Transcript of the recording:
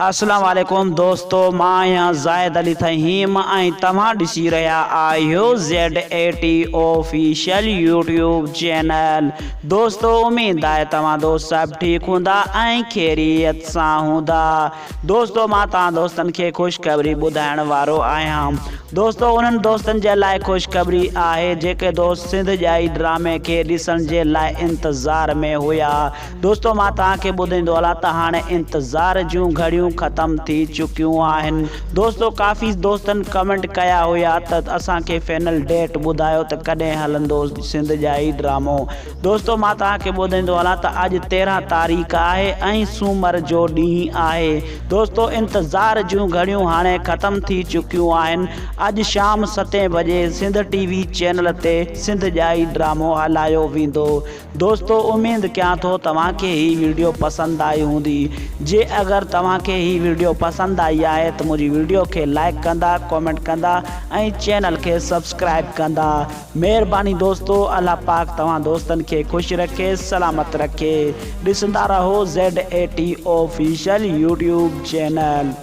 اسلام عليڪم دوستو مان آهيان زاهد علي ٿهيم ۽ توهان ڏسي رهيا آهيو Z A T official YouTube channel دوستو اميد آهي توهان دوست سڀ ٺيڪ هوندا ۽ خيريت سان هوندا دوستو مان توهان دوستن کي خوشخبري ٻڌائڻ وارو آهيان دوستو انهن دوستن جي لاء خوشخبري آهي جيڪي دوست سنڌ ڄائي ڊرامي کي ڏسڻ جي لاء انتظار ۾ هيا دوستو مان توهان کي ٻڌائيندو هلان ته هاڻي انتظار جون گهڙيون ختم ٿي چڪيون آهن دوستو ڪافي دوستن ڪمينٽ ڪيا هيا ته اسان کي فينل ڊيٽ ٻڌايو ته ڪڏهن هلندو سنڌ ڄائي ڊرامو دوستو مان توهان کي ٻڌائيندو هلان ته اڄ 13 تاريخ آهي ۽ سومر جو ڏينهن آهي دوستو انتظار جون گهڙيون هاڻي ختم ٿي چڪيون آهن اڄ شام ستين بجي سنڌ ٽي وي چينل تي سنڌ ڄائي ڊرامو هلايو ويندو دوستو اميد ڪيان ٿو توهان کي هي ويڊيو پسند آئي هوندي جي اگر توهان کي هي ويڊيو پسند آئي آهي ته منهنجي ويڊيو کي لائيڪ ڪندا ڪومينٽ ڪندا ۽ چينل کي سبسڪرائيب ڪندا مهرباني دوستو الله پاڪ توهان دوستن کي خوش رکي سلامت رکي ڏسندا رهو Z A T official YouTube channel.